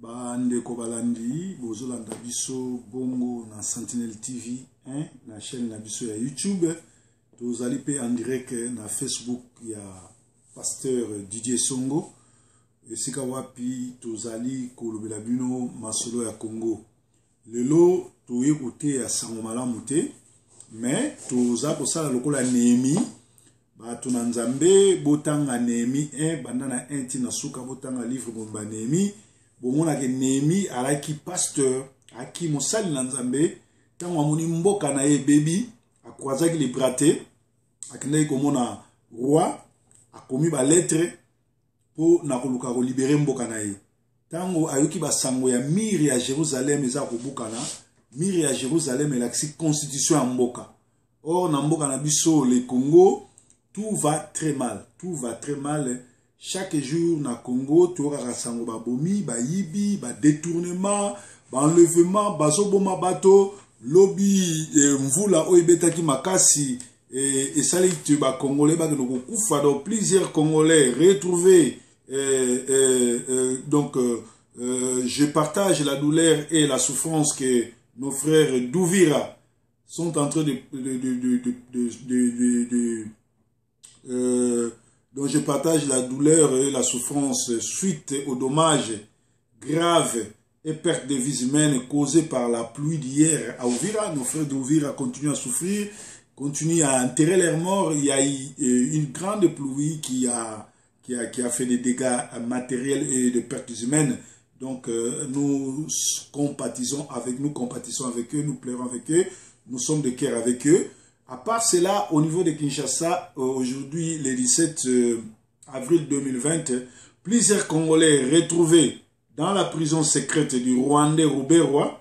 Ba ndeko balandi bozolanda biso bongo na Sentinelle TV 1 na chaîne na biso ya YouTube. Tozali pe en direct na Facebook ya Pasteur Didier Songo esika wapi tozali kolobela bino masolo ya Congo. Lelo toye koteya sango malamu te mais toza kosala lokola Nehemie. Bato na Nzambe, botanga Nehemie 1 banda na 1 ti na suka, botanga livre mobimba Nehemie. Bomonake Nehemie alaki pasteur, aki mosali na Nzambe. Ntango amoni mboka na ye ebebi, akroisaki les bras te, akendaki komona roi, akomi ba lettre mpo na koluka kolibere mboka na ye. Ntango ayoki basango ya mire ya Jerusalem eza kobukana, mire ya Jerusalem elakisi constitution ya mboka. Or na mboka na biso le Congo, tout va très mal, tout va très mal. Chaque jour na Congo toyokaka sango babomi, bayibi, ba détournement, ba enlèvement, bazoboma bato. Lobi mvula oyo ebetaki makasi esali te ba Congolais bakende kokufa. Donc plusieurs Congolais retrouvés. Donc je partage la douleur et la souffrance que nos frères d'Uvira sont en train de, de, de, de, de, de, de, de donc je partage la douleur et la souffrance suite aux dommages graves et pertes de vies humaines causées par la pluie d'hier à Uvira. Nos frères d'Uvira continuent à souffrir, continuent à enterrer leurs morts. Il y a eu une grande pluie qui a fait des dégâts matériels et de pertes humaines. Donc nous compatissons avec, nous compatissons avec eux, nous pleurons avec eux, nous sommes de cœur avec eux. À part cela, au niveau de Kinshasa, aujourd'hui, le 17 avril 2020, plusieurs Congolais retrouvés dans la prison secrète du Rwandais Ruberwa,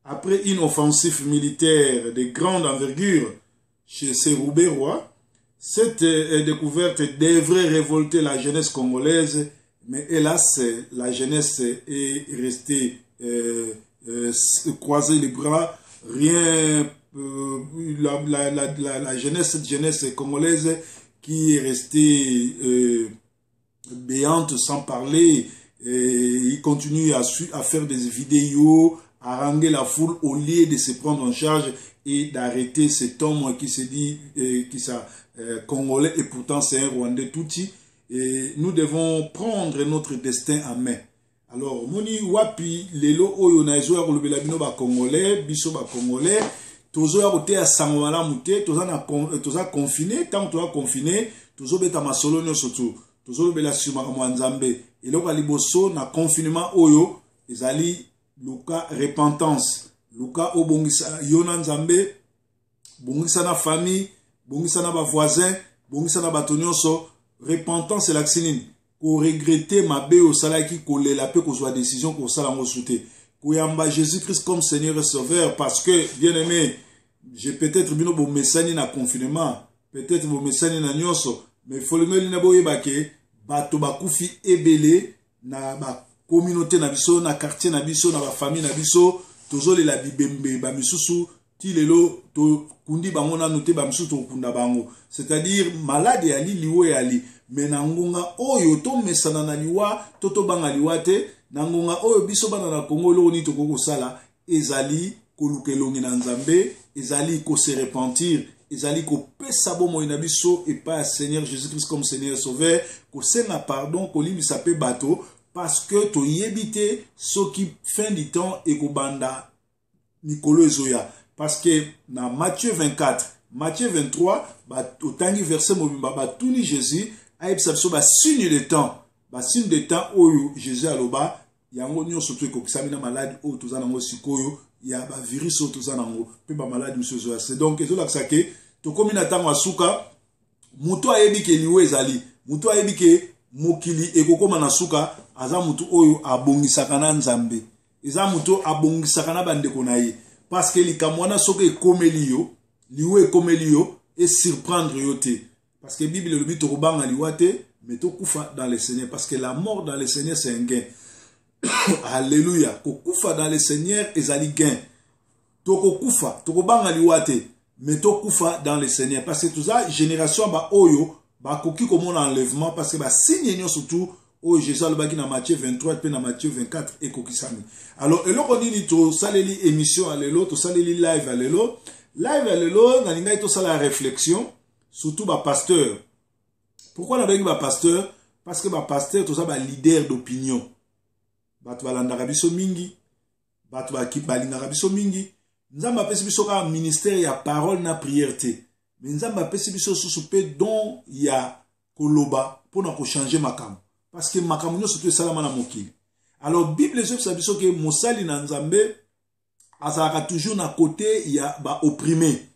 après une offensive militaire de grande envergure chez ces Ruberwa. Cette découverte devrait révolter la jeunesse congolaise, mais hélas, la jeunesse est restée croisée les bras, rien, la jeunesse, cette jeunesse congolaise qui est restée béante sans parler, et il continue à faire des vidéos, à haranguer la foule au lieu de se prendre en charge et d'arrêter cet homme qui se dit qui s'est congolais et pourtant c'est un Rwandais Tutsi. Et nous devons prendre notre destin en main. Alors moni wapi lelo oyo na ezo ya kolobela bino ba congolais, biso ba congolais tozo ya koteya sango malamu te, toza na toza confiné. Tango toza confiné, tozobeta masolo nyonso tu, tozolobela sur makambo ya Nzambe. Eloko ya liboso na confinement oyo ezali luka repentance, luka obongisa yo na Nzambe, bongisa na famille, bongisa na ba voisin, bongisa na bato nyonso. Repentance elakisi nini? Koregrete mabe osalaki, kolela pe kozwa décision kosala yango su te, koyamba Jésus-Christ comme Seigneur et Sauveur. Parce que bien aimé, j'ai peut-être bino bomesani na confinement, peut-être bomesani na nyonso, mais folengeli na boyeba ke bato bakufi ebele na ba communauté na biso, na quartier na biso, na ba famille na biso. Tozolela bibembe, ba misusu ti lelo tokundi bango nanu te, ba misusu tokunda bango. C'est-à-dire malade yali, liwa yali, mais na ngonga oyo tomesana na liwa to tobanga liwa te. Na ngonga oyo biso bana na Congo, eloko nini tokoki kosala? Ezali koluka elongi na Nzambe, ezali kose repentir, ezali kopesa bomoi na biso epai ya Seigneur Jésus-Christ comme Seigneur Sauveur, kosenga pardon, kolimbisa pe bato, parce que toyebi te soki fin du temps ekobanda mikolo ezoya. Parce que na Matthieu 24, Matthieu 23, otangi verset mobimba, batuni Jésus ayebisa biso ba signe de temps, ba signe de temps oyo Jésus aloba yango nyonso to ekokisami na maladi oyo toza nango sikoyo ya ba virus oyo toza nango pe ba maladi mosusu ezoya. C'est donc ezolakisa ke tokomi na ntango ya suka. Moto ayebi ke liwa ezali, moto ayebi ke mokili ekokoma na suka, aza moto oyo abongisaka na Nzambe, eza moto abongisaka na bandeko na ye. Parce que likambo wana soki ekomeli yo, liwa ekomeli yo, e surprendre yo te. Parce que Bible elobi tokobanga liwa te, mais tokufa dans le Seigneur. Parce que la mort dans le Seigneur, c'est un gain. Alléluia. Kokufa dans le Seigneur ezali gain. Tokokufa, tokobanga liwa te, mais tokufa dans le Seigneur. Parce que toza génération ba oyo bakoki komona enlèvement, parce que ba signe nyonso tout Oyo Jésus alobaki na Matthieu 23 mpe na Matthieu 24 ekokisami. Alors eloko nini tosaleli émission ya lelo, tosaleli live ya lelo? Live ya lelo, nalingaki tosala réflexion, surtout bapasteur. Pourquoi nabengi bapasteur? Parce que bapasteur toza baleader d'opinion. Bato balandaka biso mingi, bato balingaka biso mingi. Nzambe apesi biso kaka ministère ya parole na prière te, mais Nzambe apesi biso susu mpe don ya koloba mpona kochanger makambo, parce que makambo nyonso to esalama na mokili. Alors Bible ezobisa biso ke mosali na Nzambe azalaka toujours na côté ya baopprimé.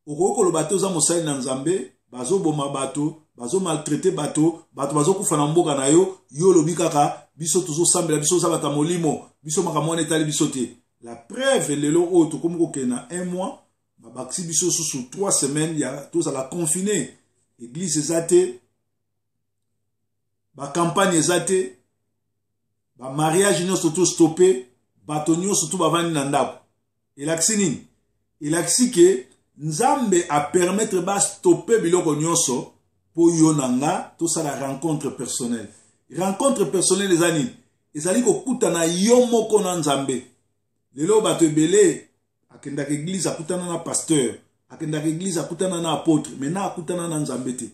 Okoki koloba te oza mosali na Nzambe, bazoboma bato, bazomaltraiter bato, bato bazokufa na mboka na yo, yo olobi kaka biso tozosambela, biso oza bato ya molimo, biso makambo wana etali biso te. La preuve, lelo oyo tokomi kokende na un mois, babakisi biso susu 3 semaines ya tozala confiné. Église eza te, bacampagne eza te, bamariage nyonso to stoppe, bato nyonso to bavandi na ndako. Elakisi nini? Elakisi ke Nzambe apermettre bastoppe biloko nyonso mpo yo na nga tosala rencontre personnelle. Rencontre personnelle eza nini? Ezali kokutana yo moko na Nzambe. Lelo bato ebele akendaka église, akutana na pasteur, akendaka église, akutana na apôtre, mais na akutana na Nzambe te.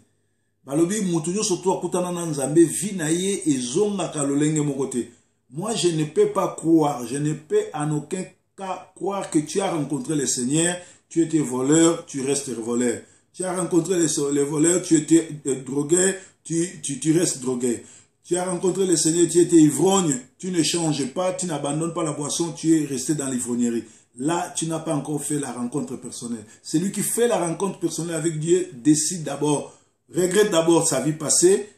Balobi mutu nyonso to akutana na Nzambe, vie na ye ezongaka lolenge moko te. Moi, je ne peux pas croire, je ne peux en aucun cas croire que tu as rencontré le Seigneur, tu étais voleur, tu restes voleur, tu as rencontré les voleurs, tu étais drogué, tu restes drogué. Tu as rencontré le Seigneur, tu étais ivrogne, tu ne changes pas, tu n'abandonnes pas la boisson, tu es resté dans l'ivrognerie. Là, tu n'as pas encore fait la rencontre personnelle. Celui qui fait la rencontre personnelle avec Dieu décide d'abord, regrette d'abord sa vie passée,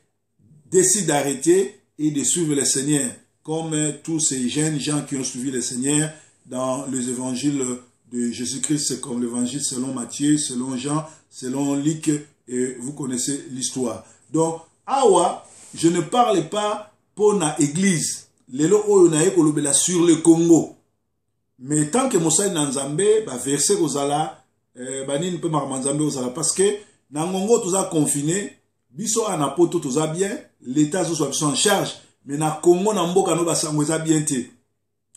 décide d'arrêter et de suivre le Seigneur, comme tous ces jeunes gens qui ont suivi le Seigneur dans les évangiles de Jésus-Christ, comme l'évangile selon Matthieu, selon Jean, selon Luc, et vous connaissez l'histoire. Donc, awa, je ne parle pas pour na église. Lelo oyo naye kolobela sur le Congo. Mais tant que mosali na Nzambe, ba verset kozala, banini mpe makambo ya Nzambe kozala, parce que na ngongo toza confiné, biso awa na Poto toza bien, l'État azozwa biso en charge, mais na Congo, na mboka no, basango eza bien te.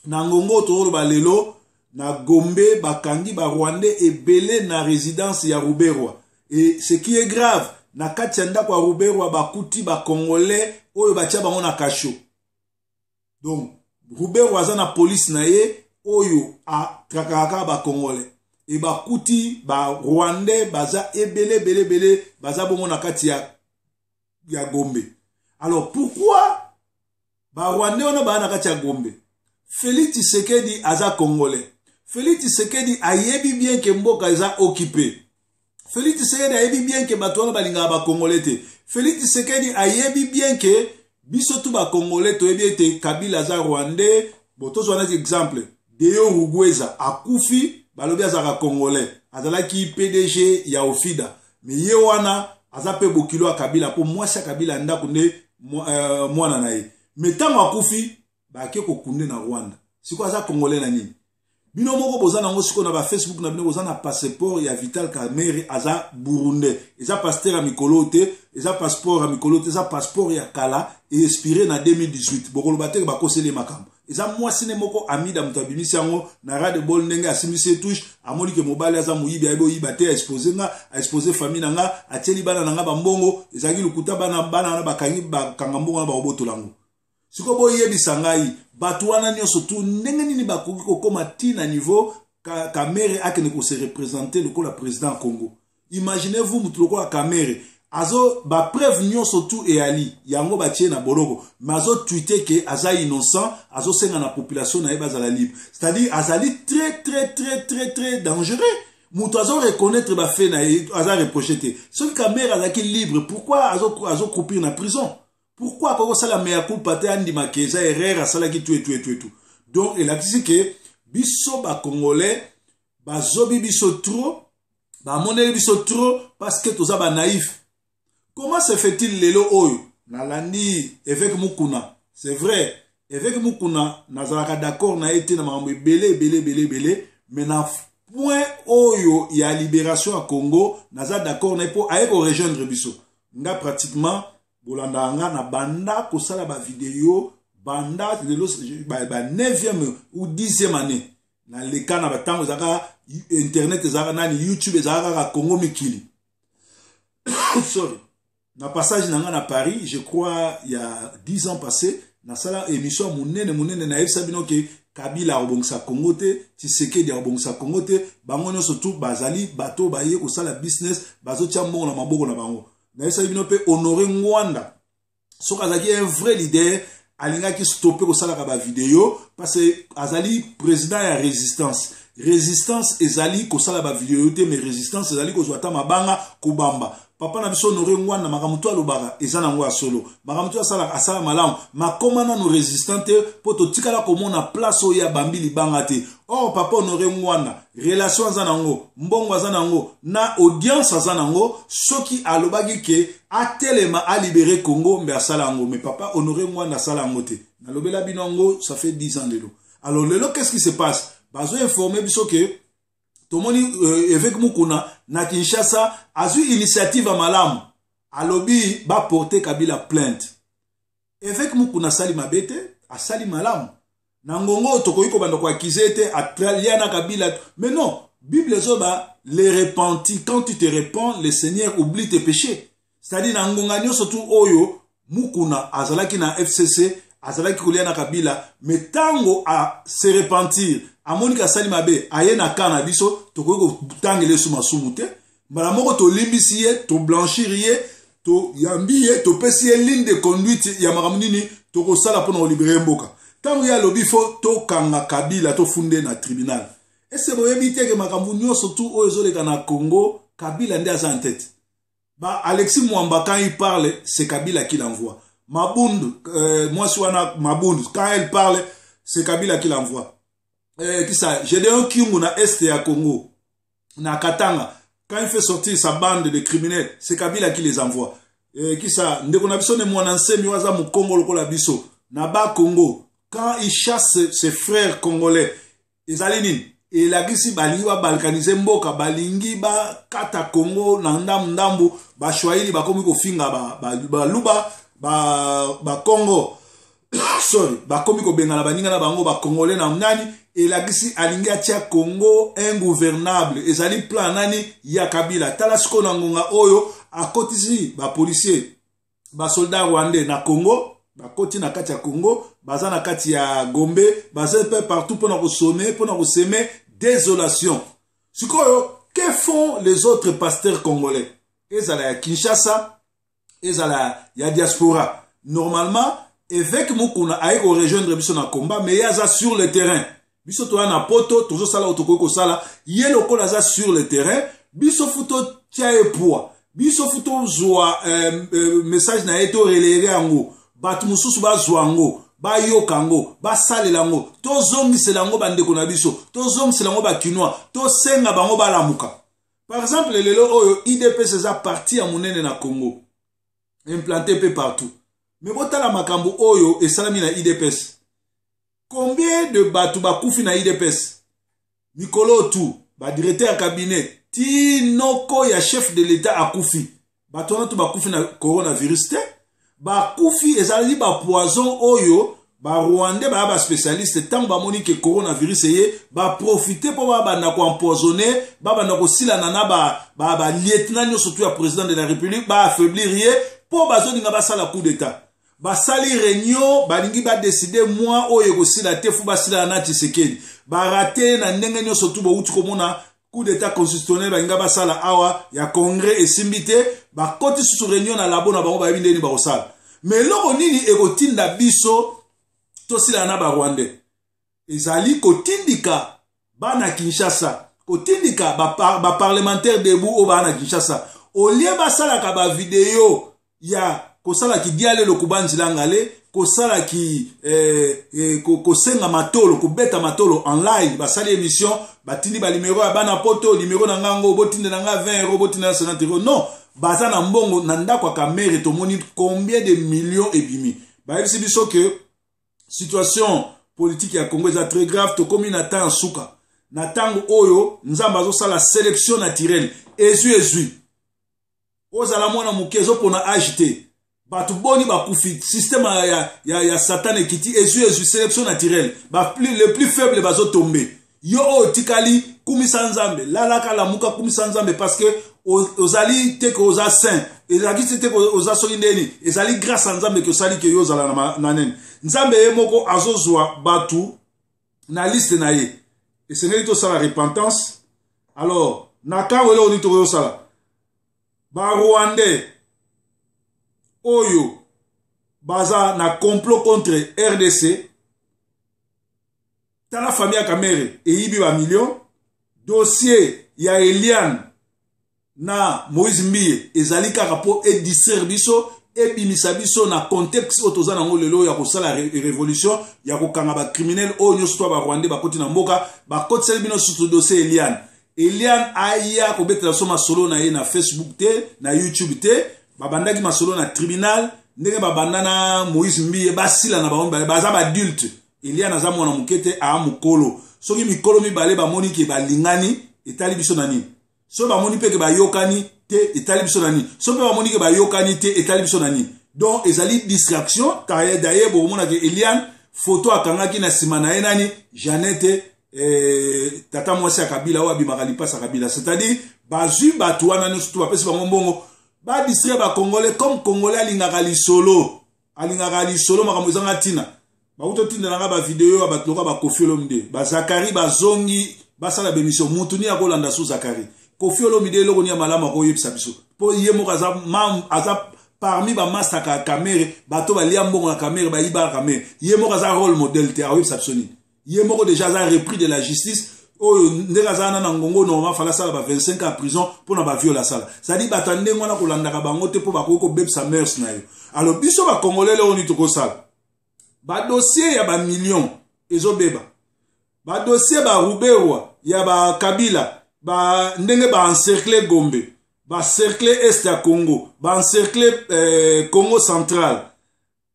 Na ngongo tozoloba lelo, na Gombe bakangi barwandais ebele na résidence ya Ruberwa. Et ce qui est grave, na kati ya ndako ya Ruberwa bakuti bacongolais oyo batia bango na cachot. Donc Ruberwa aza na police na ye oyo atrakaka kaka bacongolais, e bakuti barwandais baza ebele ebele ebele, baza bongo na kati ya Gombe. Alors pourquoi barwandais wana baa na kati ya Gombe? Félix Tshisekedi aza Congolais. Félix Tshisekedi ayebi bien ke mboka eza occupé. Félix Tshisekedi ayebi bien ke bato wana balingaka bacongolais te. Félix Tshisekedi ayebi bien ke biso tu bacongolais toyebi ete Kabila aza Rwandais. Bon, tozwa nati exemple, Deo Rugweza akufi, balobi azalaka Congolais, azalaki PDG ya Ofida, mais ye wana aza mpe bokilo ya Kabila, mpo mwasi ya Kabila ndako nde mwana na ye. Mais ntango akufi, bake kokunde na Rwanda. Sikoyo aza Congolais na nini? Bino moko boza nango sikoyo na bafacebook na bino, boza na passeport ya Vital Kamerhe, aza Burundais. Eza passeport ya mikolo te, eza passeport ya mikolo te, eza passeport ya kala, expiré na 2018. Bokoloba te bakoseli makambo. Eza mwasi ne moko Amida moto abimisi yango na ras-le-bol, ndenge asimbisi ye touche, amoni ke mobali aza moyibi, ayebi oyiba te, aexpose nga, aexpose famille na nga, atieli bana na nga bambongo, ezalaki lokuta. Bana bana wana bakangi, bakanga mbongo wana, bakobotola yango. Sikoyo boyebisa ngai, bato wana nyonso tu ndenge nini bakoki kokóma ti na niveau Kamerhe akende kose représenter lokola président Congo? Imaginez-vous, mutu lokola Kamerhe azo bapreuve nyonso tu eyali yango, batie na boloko, mais azotweeter ke aza innocent, azosenga na population na ye bazala libre. C'est-à-dire azali très très très très très dangereux. Moto azoreconnaître bafaits na ye, aza reproche te. Soki Kamerhe azalaki libre, pourquoi azocroupir na prison? Pourquoi akoki kosala mea culpa te, andimaka eza erreur asalaki tu etu etu etu? Donc elakisi ke biso bacongolais bazobi biso trop, bamoneli biso trop, parce que toza banaïf. Comment se fait-il lelo oyo nalandi évêque Mukuna? C'est vrai, évêque Mukuna, nazalaka d'accord na ye te na makambo ebele ebele ebele ebele, mais na point oyo ya libération ya Congo, naza d'accord na ye, mpo aye korejoindre biso. Nga pratiquement Bolandaka nga na banda kosala ba video banda lelo ba, ba 9e ou 10e année. Naleka na batango ezalaka internet, ezalaka nani, YouTube ezalaka kaka Congo mikili. Sorry. Na passage na nga na Paris, je crois il y a 10 ans passé, nasala émission ya monene monene, nayebisa bino ke Kabila akobongisa Congo te, Tshisekedi akobongisa Congo te, bango nyonso tu bazali bato baye kosala business, bazotia mbongo na maboko na bango. Nayebisaki bino mpe Honore Ngwanda, soki azalaki un vrai leader, alingaki stoppe kosalaka bavideo, parce que azali président ya résistance. Résistance ezali kosala bavideo te, mais résistance ezali kozwa ata mabanga kobamba. Papa na biso Honore Ngwanda, makambo to alobaka eza nango ya solo, makambo to asalaka asala malamu, makoma nano résistant te, mpo totikala komona place oyo abambi libanga te. Or papa Honore Ngwanda, relation aza nango, mbongo aza nango, na audience aza nango, soki alobaki ke atelema alibere Congo, mbe asala yango. Mais papa Honore Ngwanda asala yango te. Nalobela bino yango, ça fait 10 ans lelo. Alors lelo, qu'est-ce qui se passe? Bazo informe biso ke tomoni évêque Mukuna na Kinshasa azwi initiative ya malamu, alobi baporte Kabila plainte. Évêque Mukuna asali mabe te, asali malamu. Na ngongo oyo tokoki kobanda koaccuser te alia na Kabila, mais non, Bible ezoba les repentis, quand tu te repens, le Seigneur oublie tes péchés. C'est-à-dire na ngonga nyonso tu oyo Mukuna azalaki na FCC, azalaki kolia na Kabila, mais ntango a se repentir, amoniki asali mabe, aye na ka na biso, tokoki kotangela esu masumu te. Mbala moko tolimbisi ye, toblanchir ye, toyambi ye, topesi ye ligne de conduite ya makambo nini tokosala mpona kolibérer mboka. Ntango ye alobi fo tokanga Kabila, tofunde na tribunal, ese boyebi te ke makambo nyonso tu oyo ezoleka na Congo, Kabila nde aza en tête? Ba Alexis Mwamba, quand il parle, c'est Kabila qui l'envoie. Mabundu, mwasi wana Mabundu, quand elle parle, c'est Kabila qui l'envoie. Qui ça, Gédéon Kyungu na est ya Congo, na Katanga, quand il fait sortir sa bande de criminels, c'est Kabila qui les envoie. Qui ça, ndeko na biso Ne Mwana Nsemi, waza mokongo lokola biso na ba Congo, quand il chasse ses frères congolais, ezali nini? Elakisi balingi babalkaniser mboka, balingi bakata Congo na ndambu ndambu. Baswahili bakomi kofinga Baluba, Bakongo, sorry, bakomi kobengana baninga na bango Bakongole na nani. Elakisi alingi atia Congo ingouvernable. Ezali plan nani? Ya Kabila. Tala sikoyo na ngonga oyo akotisi bapolicier, basoldat rwandais na Congo, bakoti na kati ya Congo, baza na kati ya Gombe, baza mpe partout mpona kosemer, mpona kosemer désolation. Sikoyo, que font les autres pasteurs congolais, ezala ya Kinshasa, ezala ya diaspora? Normalement évêque Mukuna aye korejoindre biso na combat, mais ye aza sur le terrain. Biso toya na Poto, tozosala oyo tokoki kosala. Ye lokola aza sur le terrain, biso fu totia ye poids, biso fu tozwa message na ye, torelayer yango, bato mosusu bazwa yango, bayoka yango, basalela yango, tozongisela yango bandeko na biso, tozongisela yango Bakinois, tosenga bango balamuka. Par exemple lelo oyo UDPS eza parti ya monene na Congo, implanté mpe partout, mais botala makambo oyo esalami na UDPS. Combien de bato bakufi na UDPS mikolo tu? Badirecteur ya cabinet ti noko ya chef de l'État akufi. Bato wana to bakufi na coronavirus te, bakufi ezali bapoison oyo Barwandais baya baspécialiste. Ntango bamoni ke coronavirus eye, baprofite mpo babanda koempoisonner, babanda kosilana na balieutenant nyonso tu ya président de la République, baaffaiblir ye, mpo bazolinga basala coup d'État. Basali réunion, balingi badécider mwa oyo ekosila te, fu basilana na Tshisekedi. Barater na ndenge nyonso tu. Bouti komona coup d'État constitutionnel balinga basala awa ya congrès, esimbi te. Bakoti susu réunion na labo na bango, bayebi ndeni bakosala. Mais eloko nini ekotinda biso tosilana na Barwandais? Ezali kotindika bana Kinshasa, kotindika baparlementaire ba debout oyo baa na Kinshasa. Olie basalaka bavideo ya kosalaki dialelo, kobanzila ngale, kosalaki kosenga matolo, kobeta matolo online. Basali émission, batindi banuméro ya bana Poto, numéro na ngango, botindela nga 20 euro, botindela 50 euro. Non, baza na mbongo na ndako ya Kamerhe. Tomoni combien de millions ebimi. Bayebisi biso ke situation politique ya Congo eza très grave, tokomi na temps ya suka, na ntango oyo Nzambe azosala sélection naturelle. Ezwi, ezwi, ozala mwana moke, ezopona age te. Bato boni bakufi? Système ya Satan ekiti, ezwi ezwi sélection naturelle, ba plus, le plus faible bazotombe. Yo oyo otikali, kumisa Nzambe, lalaka, lamuka, kumisa Nzambe, parce que ozali te ke oza saint, ezalaki te ke oza soki ndeni. Ezali grâce ya Nzambe ke osali ke yo ozala na nini. Nzambe ye moko azozwa bato na liste na ye. Esengeli tosala repentance. Alors na ntango eloko nini tokoyosala? Barwandais oyo baza na complot contre RDC. Tala famille ya Kamerhe eyibi bamillion. Dossier ya Eliane na Moïse Mbiye ezali kaka mpo edistraire biso, ebimisa biso na contexte oyo toza nango lelo ya kosala révolution, ya kokanga bacriminel oyo nyonso to barwandais bakoti na mboka. Bakotiseli bino susu dossier Eliane. Eliane aya kobetela biso masolo na ye na Facebook te, na YouTube te. Babandaki masolo na tribunal ndenge babanda na Moïse Mbiye, basila na bango mibale, baza baadulte. Eliane aza mwana moke te, aa mokolo. Soki mikolo mibale bamoni ke balingani, etali biso na nini? Soki bamoni mpe ke bayokani te, etali biso na nini? Soki mpe bamoni ke bayokani te, etali biso na nini? Donc ezali distraction. D'ailleurs, bokomona ke Eliane, photo akangaki na nsima na ye nani? Jeannette, tata mwasi ya Kabila oyo abimaka lipasa ya Kabila. C'est-à-dire bazwi bato wana nyonso to bapesi bango mbongo, badistraire bacongolais. Comme Congolais alingaka lisolo, alingaka lisolo, makambo ezanga ntina. Bauti otindelanga bavideo ya bato lokola baKoffi Olomide, baZakari bazongi basala bémission. Mutu nini akolanda su Zakari? Koffi Olomide, eloko nini ya malamu akoyebisa biso? Mpo ye moko aza parmi bamastaka ya Kamerhe, bato balia mbongo na Kamerhe, bayibaka Kamerhe. Ye moko aza rôle modèle te, akoyebisa biso nini? Ye moko déjà aza repris de la justice. Oyo ndenge aza wana na ngongo, normalement fala asala ba 25 ans prison mpona baviol asala. C'est-à-dire bato ya ndenge wana kolandaka bango te, mpo bakoki kobebisa mœurs na yo. Alors biso bacongolais, lelo nini tokosala? Badossier ya bamillion ezobeba, badossier baRuberwa ya bakabila ba, ndenge baencercle Gombe, bacercle Est ya Congo, baencercle Congo Central,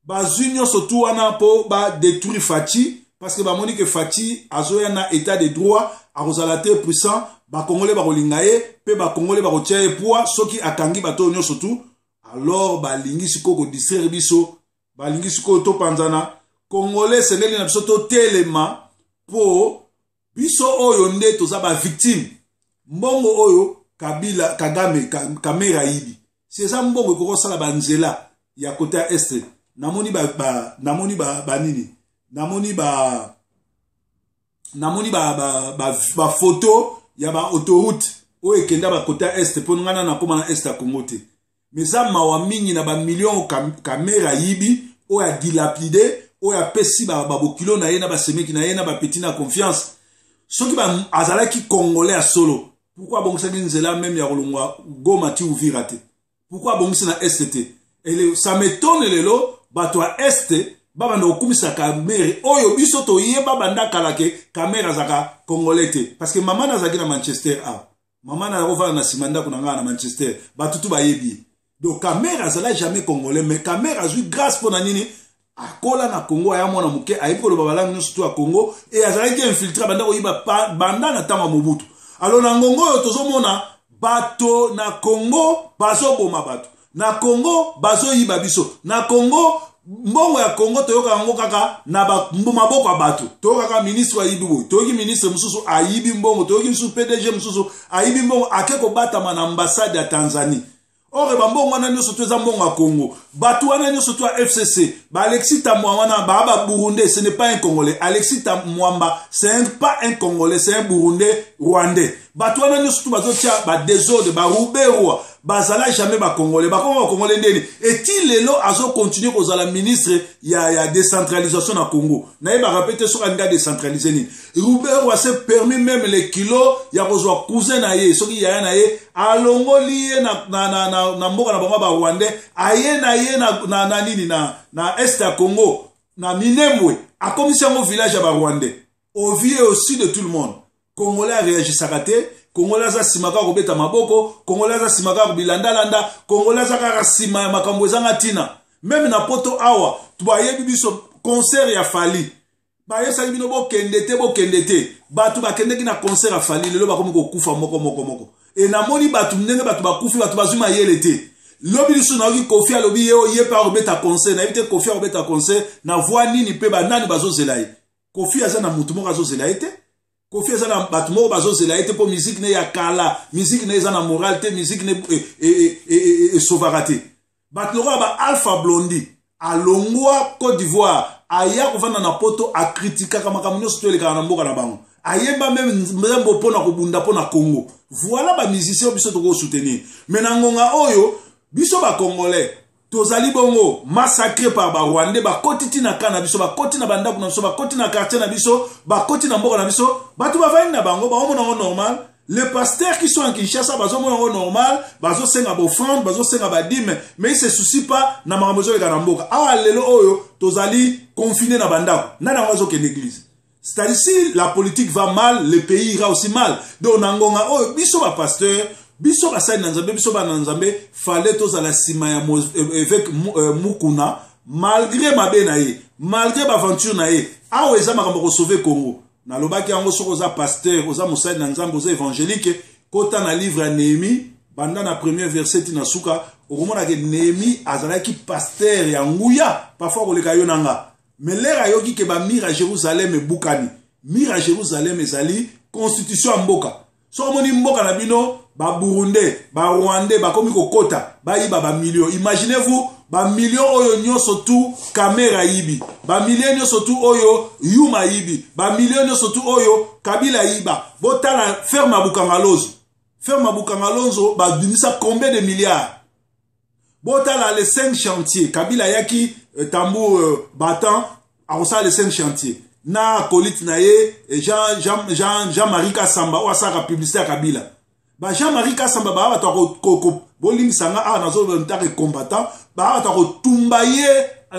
bazwi nyonso tu wana mpo badétruire Fatshi, parce que bamoni ke Fatshi azoya na état de droit, akozala te puissant, bakongole bakolinga ye mpe bakongole bakotia ye poids soki akangi bato oyo nyonso tu. Alors balingi sikoyo kodistraire biso, balingi sikoyo topanzana. Congolais, esengeli na biso totelema, mpo biso oyo nde toza bavictime. Mbongo oyo Kabila, Kagame, Kamerhe ayibi, si eza mbongo ekoki kosala banzela ya côté ya Est. Namoni ba, ba, namoni ba, banini, namoni ba photo ya ba autoroute oyo ekenda bakota ya Est, mpo ngai na nakóma na Est ya Congo te. Mais eza mawa mingi na bamillion Kamerhe ayibi, oyo adilapide, oyo apesi babokilo na ye, na basemeki na ye, na bapeti na confiance. Soki azalaki Congolais ya solo, pourquoi abongisaki nzela même ya kolongwa Goma ti Uvira te? Pourquoi abongisi na Est te? Ele, ça m'étonne. Lelo bato ya Est babanda kokumisa Kamerhe oyo biso toyeba banda kala ke Kamerhe azalaka Congolais te, parce que mama nazalaki na Manchester awa, mama na kovanda na nsima ndako na ngai na Manchester, bato tu bayebi ye. Donc Kamerhe azala jamais Congolais, mais Kamerhe azwi grâce. Mpo na nini? Akola na Congo, aya mwana moke, ayebi koloba balangue nyonso tu ya Congo e azalaki infiltré, banda koyiba banda na ntango ya Mobutu. Alors na ngongo oyo tozomona bato na Congo bazoboma bato na Congo, bazoyiba biso na Congo, mbongo ya Congo toyoka yango kaka na maboko ya bato. Toyokaka ministre ayibi boye, toyoki ministre mosusu ayibi mbongo, toyoki mosusu PDG mosusu ayibi mbongo, ake kobatama na ambassade ya Tanzanie. Or bambongo wana nyonso to eza mbongo ya Congo. Bato wana nyonso to ya FCC, baAlexis Tambwa wana baa baburundais, ce n'est pas un Congolais. Alexis Mwamba, c'est pas un Congolais, c'est un Burundais, Rwandais. Bato wana nyonso to bazotia badésordre, baRuberwa, bazala jamais bacongolais. Bakoma bacongolais ndeni? Eti lelo azocontinue kozala ministre ya décentralisation na Congo. Nayebaka mpe te soki alingi adécentralise nini. Ruberwa s'est permis même le kilo ya kozwa cousin na ye, soki yaya na ye, alongoli ye na mboka na bango barwandais, aye na ye na nini, na Est ya Congo, na Minembwe, akomisi yango village ya barwandais au vu et au su de tout le monde. Congolais aréagisaka te. Congolais aza nsima kaka kobeta maboko, Congolais aza nsima kaka kobilandalanda, Congolais aza kaka nsima ya makambo ezanga ntina. Même na Poto awa, bayebi biso concert ya Fally, bayebisaki bino bokende te, bokende te. Bato bakendeki na concert ya Fally, lelo bakomi kokufa moko moko moko. E namoni bato ndenge bato bakufi, bato bazwi mayele te. Lobi lisusu nayoki Koffi alobi ye ye mpe akobeta concert. Nayebi te Koffi akobeta concert na voix nini mpe banani bazozela ye. Koffi aza na mutu moko azozela ye te. Koffi aza na bato moko bazozela ye te, mpo musique ne ya kala, musique ne eza na morale te, musique ne esovaka te. Bato lokola ba Alpha Blondy, alongwa Côte d'Ivoire, aya kovanda na Poto, akritikaka makambo nyonso to elekaka na mboka na bango, ayemba même nzembo mpona kobunda mpo na Congo. Voilà bamusicien biso tokosoutenir. Mais na ngonga oyo, biso Bacongolais tozali bongo massacré par Barwandais. Bakoti ti na ka na biso, bakoti na bandako na biso, bakoti na quartier na biso, bakoti na mboka na biso. Bato bavandi na bango, baomona yango normal. Les pasteurs qui sont en Kinshasa bazomona yango normal, bazosenga baoffrande, bazosenga badîme, mais ils se soucient pas na makambo ezoleka na mboka awa. Lelo oyo tozali confiné na bandako, nani yango azokende église? C'est-à-dire, si la politique va mal, le pays ira aussi mal. Donc na ngonga oyo, biso bapasteur, biso basali na Nzambe, biso bana na Nzambe, fallait tozala nsima ya évêque Mukuna, malgré mabe na ye, malgré baaventure na ye. Awa eza makambo kosauver Congo. Nalobaki yango, soki oza pasteur, oza mosali na Nzambe, oza évangélique, kota na livre ya Néhémie, banda na premier verset ti na suka, okomona ke Néhémie azalaki pasteur ya nguya parfois koleka yo na nga. Mais l'heure ayoki ke bamurs ya Jérusalem ebukani, mur ya Jérusalem ezali constitution ya mboka. Soki omoni mboka na bino, Baburundais, Barwandais bakomi kokota, bayiba bamillion, imaginez-vous bamillion oyo nyonso tu Kamerhe ayibi, bamillion nyonso tu oyo Yuma ayibi, bamillion nyonso tu oyo Kabila ayiba. Botala ferme ya Bukanga Lonzo. Ferme ya Bukanga Lonzo babimisa combien de milliards? Botala les cinq chantiers. Kabila ayaki tambour battant, akosala les cinq chantiers na acolyte na ye Jean, Jean, Jean, Jean-Marie Kasamba, oyo asalaka publicité ya Kabila. Ba Jean-Marie Kasamba baa bato ya, bolimbisa nga awa, nazotaka combattant, baa bato ya kotumba ye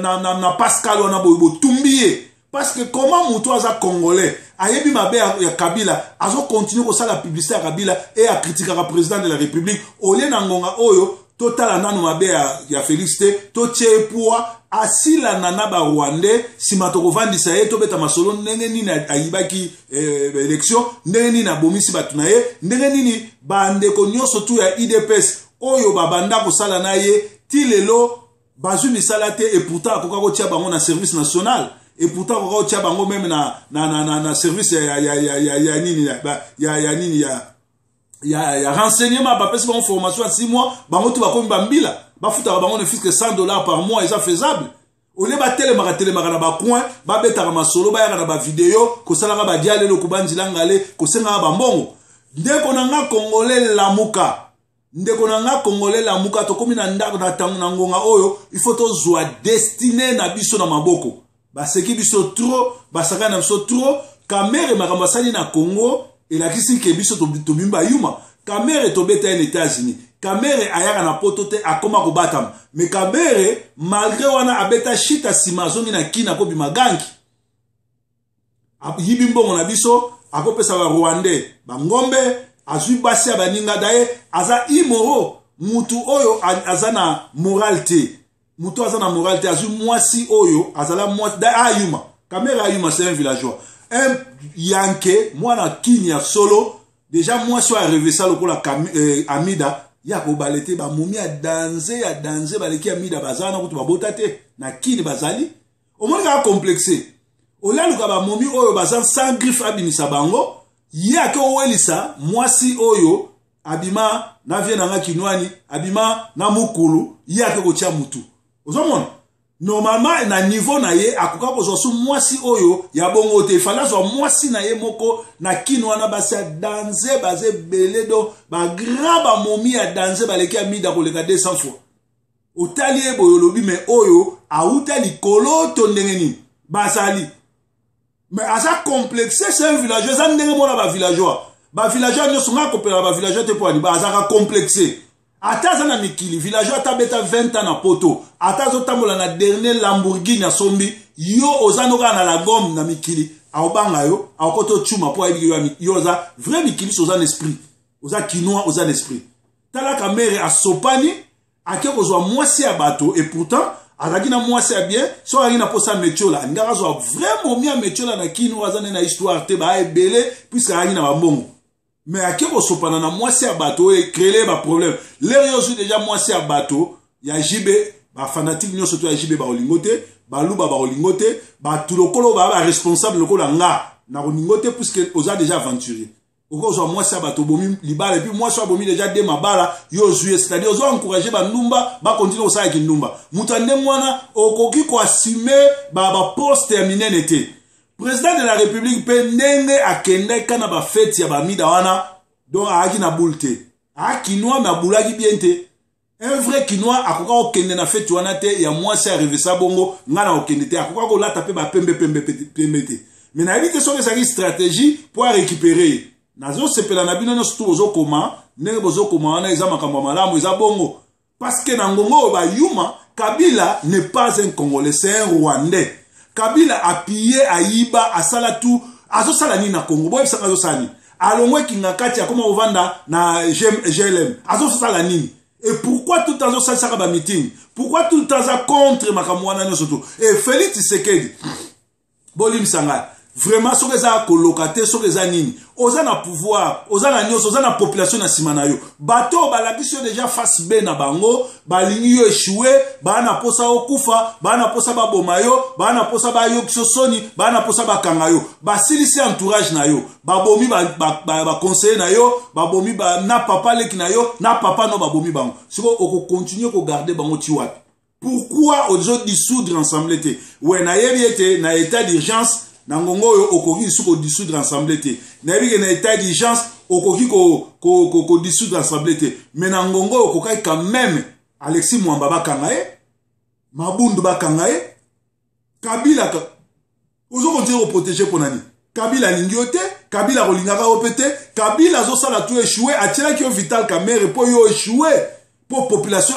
na Pascal wana boye, botumbi ye. Parce que comment moto aza Congolais, ayebi mabe ya Kabila, azocontinue kosala publicité ya Kabila e akritikaka président de la République? Olie na ngonga oyo, totala nanu mabe ya Félix te, totie ye poids, asilana na Barwandais, nsima tokovandisa ye, tobeta masolo ndenge nini ayibaki élection, ndenge nini abomisi bato na ye, ndenge nini bandeko nyonso tu ya UDPS oyo babanda kosala na ye ti lelo bazwi misala te. Et pourtant akoka kotia bango na service national, et pourtant akoka kotia bango même na service ya nini, ya nini, ya renseignement. Bapesi bango formation ya 6 mois, bango tu bakomi bambila, bafutaka bango ne fût que 100 $ par mois, eza faisable. Olie batelemaka telemaka na bacoin, babetaka masolo, bayaka na bavideo, kosalaka badialelo, kobanzila ngale, kosengaka bambongo. Ndeko na nga Congolais, lamuka. Ndeko na nga Congolais, lamuka. Tokomi na ndako na ntango na ngonga oyo il faut tozwa destinée na biso na maboko. Baseki biso trop, basakani na biso trop. Kamerhe, makambo asali na Congo elakisi ke biso tobimi bayuma. Kamerhe, tobeta ye na États-Unis. Kamerhe ayaka na Poto te, akoma kobatama. Mais Kamerhe, malgré wana abeta shita, nsima azongi na Kina, akobima ganki, ayibi mbongo na biso, akopesa Barwandais bangombe, azwi basi ya baninga. Daye aza immoral, mutu oyo aza na morale te, mutu aza na morale te. Azwi mwasi oyo azala mwasi da ayuma. Kamerhe ayuma, c'est un villageois, un yankee, mwana Kini ya solo. Déjà mwasi oyo arevesa lokola Amida ya kobale te. Bamomi ya danger, ya danger, baleki Amida, baza wana kutu babota te na Kini bazali. Omoni kaka complexe, olaluka bamomi oyo baza sans griffe, abimisa bango. Ye ake owelisa mwasi oyo abima na vie na nga Kinwani, abima na mokulu, ye ake kotia mutu. Ozomona, normalement na niveau na ye akoka kozwa su mwasi oyo ya bongo te. Efali azwa mwasi na ye moko na Kini wana. Basi ya danger baza ebele, do bagrand bamomi ya danger baleki ya Mida koleka 200 fois. Otali ye boye, olobi: "Mais oyo awuta likolo to ndenge nini?" Bazali, mais aza complexe, c'est un villageois. Eza ndenge mona bavillageois, bavillageois nyonso ngai akopela bavillageois te. Mpo ani bazalaka complexe? Ata aza na mikili, villageois, ata abeta 20 ans na Poto, ata azotambola na dernier Lamborghini asombi, yo oza no kaka na la gomme na mikili, aobanga yo, akokota ocuma, mpo ayebi yo oza vrai mikili. So oza na esprit, oza Kinois, oza na esprit. Tala Kamerhe, asopani, ake kozwa mwasi ya bato. Et pourtant azalaki na mwasi ya bien. So azalaki na posa metiola, alingaka azwa vrai momi ya metiola na Kini oyo aza nde na histoire te, baa ebele, puisque azalaki na bambongo. Mais ake kosopana na mwasi ya bato oyo ecrele baproblème. Lere yo ozwi deja mwasi ya bato ya JB, bafanatike nyonso to ya JB bakolingo te, baluba bakolingo te, bato lokolo baa baresponsable lokola nga nakolingo te, puisque oza deja aventurier. Okozwa mwasi ya bato, obomi libala, epuis mwasi oyo abomi deja de mabala, yo ozwi ye, c'est-à-dire ozo encourage bandumba bakontinue kosala kindumba. Moto ya ndenge wana okoki koassume baposte ya minene te. Président de la République mpe ndenge akendaki na bafeti ya bamida wana, donc ayaki na boule te. Akinois, me abulaki bien te. Un vrai Kinois akoka kokende na feti wana te ya mwasi arevesa bongo. Ngai na kokende te, akoka kolata mpe bapembe pembe pembe te. Me nayebi te soki ezalaki stratégie mpo arécupere ye. Nazosepela na bino nyonso tu bozokoma ndenge bozokoma wana, eza makambo ya malamu, eza bongo, parce que na ngongo oyo bayuma. Kabila n'est pas un Congolais, c'est un Rwandais. Kabila apille, ayiba, asala tout. Azosala nini na Congo? Boyebisaka, azosala nini? Alongwe Kinga Kati, akoma kovanda na GLM. Azosala nini? Et pourquoi tout azosalisaka bameeting? Pourquoi tout aza contre makambo wana nyonso tu? Et Félix Tshisekedi, bolimisa ngai vraiment, soki eza koloka te, soki eza nini, oza na pouvoir, oza na nyonso, oza na population na nsima na yo. Bato oyo balakisi yo deja face B na bango, balingi yo échoué, baa na mposa okufa, baa na mposa baboma yo, baa na mposa bayokisa yo soni, baa na mposa bakanga yo. Basilisi entourage na yo, babomi baconseiller ba, ba na yo, babomi ba, na papa leki na yo, na papa no, babomi bango. Sikoyo okokontinue kogarde bango ti wapi? Pourquoi ozo dissoudre ensemble te? We nayebi ete na état d'urgence, na ngongo oyo, okoki lisusu kodissoudre ensemble te. Nayebi ke na état d'urgence okoki kodissoudre ensemble te, mais na ngongo oyo okokaki quand même. Alexis Mwamba bakanga ye, Mabundu bakanga ye, Kabila ozokontinue koprotege mpo na nini? Kabila alingi yo te, Kabila akolingaka yo mpe te. Kabila azosala tu échoué. Atielaki yo Vital Kamerhe mpo yo échoué, mpo population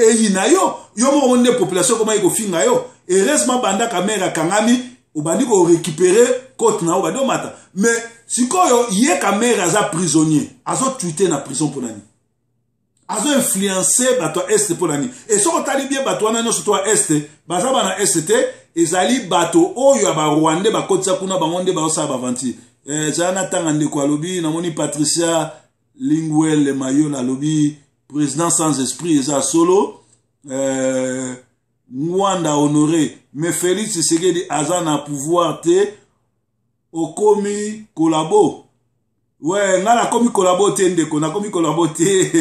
eyina yo. Yo moko nde population ekomaki kofinga yo. Heureusement, banda Kamerhe akangami, obandi korécupere cote na yo, obandi omata. Mais sikoyo ye Kamerhe aza prisonnier, azotwite na prison mpo na nini? Azo-influence bato ya Este mpo na nini? E soki otali bien, bato wana nyonso to ya Este baza bana Este te, ezali bato oyo ya Barwandais bakotisa kuna, bango nde bazosala baventure. Ezala na ntanga. Ndeko alobi, namoni Patricia Linguel Mayola alobi président sans esprit, eza solo. Ngwanda Honoré, mais Félix Tshisekedi aza na pouvoir te, okomi kolabo. We nga nakomi kolabo te, ndeko, nakomi kolabo te.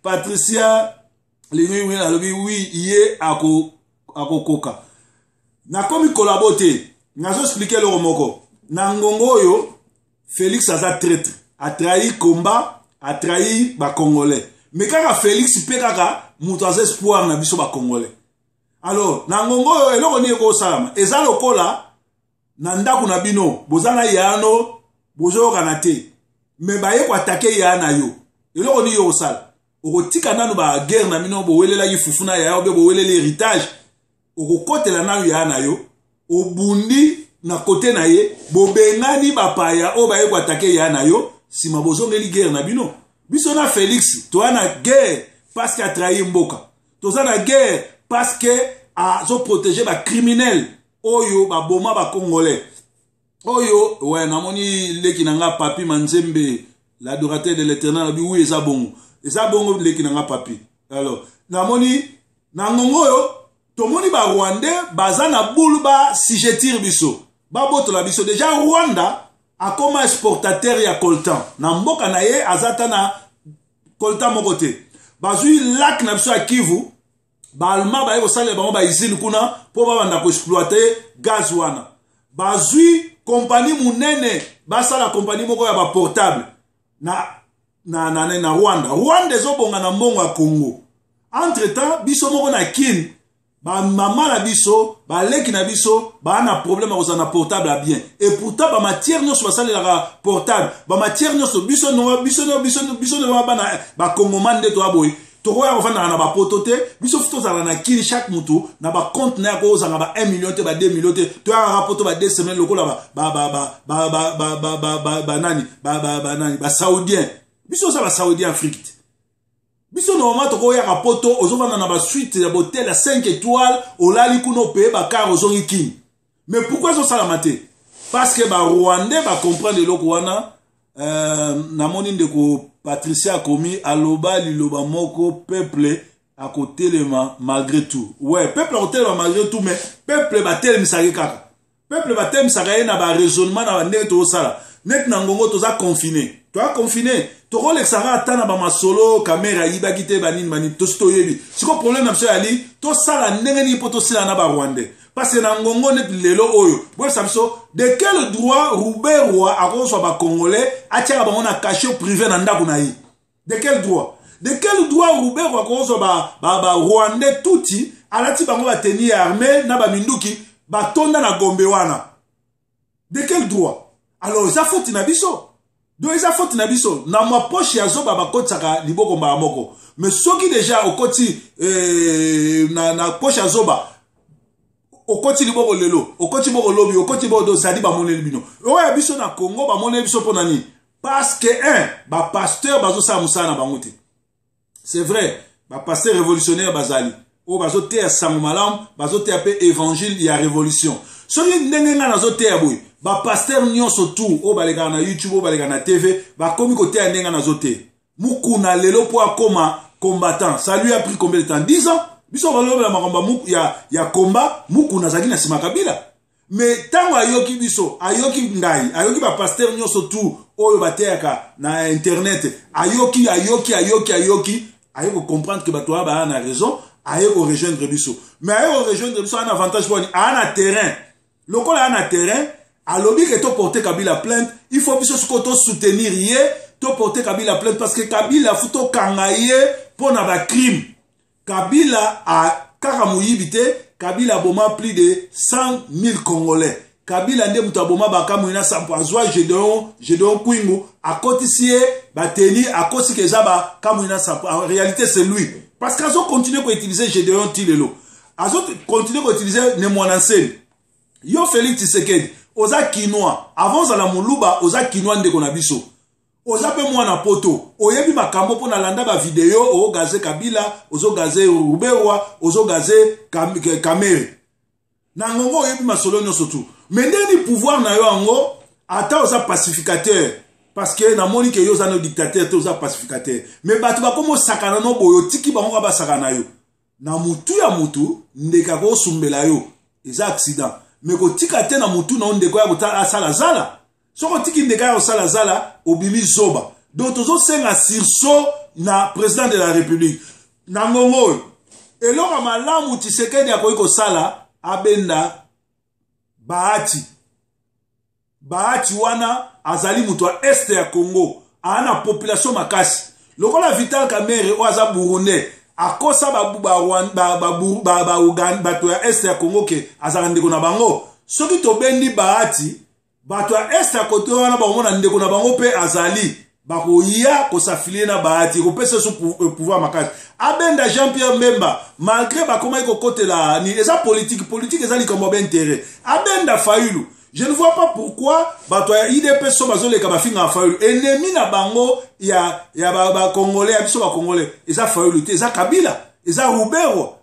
Patricia Lingwi alobi wi, ye akokoka. Nakomi kolabo te, nazoexplike eloko moko. Na ngongo oyo, Félix aza traître, atrahi combat, atrahi Bacongolais, mais kaka Félix mpe kaka moto aza espoir na biso Bacongolais. Alors na ngongo oyo, eloko nini ekosalama? Eza lokola na ndako na bino, boza na yano, bozoyokana te, me baye koatake ya na yo. Eloko nini yo kosala? Okotika nanu baguerre na bino, bowelelaki fufu na yaya obe boweleli héritage, okokotela nanu yaya na yo, obundi na kote na ye, bobengani bapaya oyo baye koatake yaya na yo, nsima bozongeli guerre na bino. Biso na Félix toya na guerre parce que atrahir mboka. Toza na guerre parce que azoprotege bacriminel oyo baboma Bacongolais oyo. We namoni leki na nga Papi Manzembe, l'adorateur de l'Éternel, abi wi, eza bongo, eza bongo, leki na nga Papi. Alors namoni na ngongo oyo, tomoni Barwandais baza na bulu, basujetire biso, babotola biso deja. Rwanda akoma exportateur ya coltan na mboka na ye, aza ta na coltan moko te. Bazwi lac na biso ya Kivu, Baallemand baye kosalela bango bausine kuna mpo babanda koexploite gaz wana. Bazwi kompani monene, basala kompani moko ya baportable na Rwanda. Rwanda ezobonga na mbongo ya Congo. Entre temps, biso moko na Kine, bamama na biso, baleki na biso baa na problème ya kozala na portable ya bien. Et pourtant bamatière nyonso basalelaka portable, bamatière nyonso, biso biso biso biso bana Bakongomani nde toya boye, tokoya kofandaka na bapoto te. Biso fu tozala na Kini, chaque mutu na bacompte na ya kozanga ba 1 million te, ba 2 million te. Toyakaka poto ba 2 semaines lokola banani, banani, Basaoudien. Biso oza Basaoudien Afrique te. Biso normalement tokoyaka poto, ozovanda na basuite ya botel ya 5 étoiles, olali kuna, opeye bakar, ozongi Kini. Mais pourquoi ezosalama te? Parce que Barwandais bacomprendre eloko wana. Namoni ndeko Patricia akomi aloba liloba moko, peuple akotelema malgré tout. Ouais, peuple akotelema malgré tout, mais peuple batelemisaki kaka. Peuple batelemisaka ye na ba raisonnement na ndenge tozosala. Neti na ngongo toza confiné. Toza confiné. Tokolekisaka ata na bamasolo Kamerhe ayibaki te, banini banini, tosi toyebi. Sikoyo problème na biso yali tosala ndenge nini mpo tosila na Barwandais? Parce que na ngongo neti lelo oyo, boyebisa biso de quel droit Ruberwa akozwa Bacongolais, atiaka bango na cachot privé na ndako na ye? De quel droit? De quel droit Ruberwa akozwa Barwandais ba tuti, alati bango batenue ya armée na baminduki, batonda na Gombe wana? De quel droit? Alors eza faute na biso. Donc eza faute na biso. Na mwa poche ya zoba bakotisaka liboko mbala moko, mais soki déjà okoti na poche ya zoba, okoti liboko lelo, okoti boko lobi, okoti boko do sadi. Bamoneli bino oyo ya biso na Congo, bamoneli biso mpo na nini? Parce que un, bapasteur bazosala mosala na bango te. C'est vrai, bapasteur révolutionnaire bazali oyo bazoteya sango malamu, bazoteya mpe évangile ya révolution. Soki ndenge ngai nazoteya boye, bapasteur nyonso tu oyo balekaka na YouTube, oyo balekaka na TV, bakomi koteya ndenge ngai nazoteya. Mukuna lelo mpo akoma combattant, ça lui a pris combien de temps? 10 ans. Biso balobela makambo ya combat, Mukuna azalaki na nsima Kabila. Mais ntango ayoki biso, ayoki ngai, ayoki bapasteur nyonso tu oyo bateyaka na internet, ayoki, ayoki, ayoki, ayoki, aye kocomprendre ke bato wana baya na raison, aye korejoindre biso. Mais aye korejoindre biso, aya na avantage mponi aya na terrain. Lokola aya na terrain, alobi ke toporte Kabila plainte. Il faut biso sikoyo tosoutenir ye, toporte Kabila plainte, parce que Kabila fu tokanga ye mpo na bacrime. Kabila a kaka moyibi te. Kabila aboma plus de 100 000 Congolais. Kabila nde moto aboma Bakamwina Nsapu. Azwa Gédéon Kwingu, akotisi ye bateni, akosika eza Bakamwina Nsapu. En réalité, c'est lui, parce que azocontinue koutiliser Gédéon ti lelo, azocontinue koutiliser Ne Muanda Nsemi. Yo Félix Tshisekedi, oza Kinois avant ozala Moluba, oza Kinois. Ndeko na biso, oza mpe mwana Poto, oyebi makambo mpo nalanda bavideo. Ogaze Kabila, ozogaze Ruberwa, ozogaze Kamerhe na ngongo, oyebi masolo nyonso tu. Mais ndeni pouvoir na yo yango, ata oza pacificateur, parce que namoni ke yo oza no dictateur te, oza pacificateur, mais bato bakoma osakana no boye, otiki bango kaka basakana na yo na mutu ya mutu. Ndeko akosumbela yo, eza accident, mais kotika te na mutu na yo ndeko ya kotala asala zala. Soki otiki ndeko ya kosala zala, obimi zoba. Donc tozosenga sursaut na président de la République na ngongo oyo. Eloko ya malamu Tshisekedi akoki kosala, abenda Bahati. Bahati wana azali moto ya Est ya Congo, aa na population makasi lokola Vital Kamerhe oyo aza Burundais. Akosa bato ya Est ya Congo ke azalaka ndeko na bango. Soki tobendi Bahati, bato ya Est ya kote wana bakomona ndeko na bango mpe azali, bakoya kos'affilier na Bahati, ekopesa so pouvoir makasi. Abenda Jean Pierre Mbemba, malgré bakomaki kokotela ni eza politique. Politique eza likambo ya baintérêt. Abenda Fayulu. Je ne vois pas pourquoi bato ya UDPS so bazoleka bafingaka Fayulu. Ennemi na bango ya Bacongolais, ya biso Bacongolais, eza Fayulu te, eza Kabila, eza Ruberwa.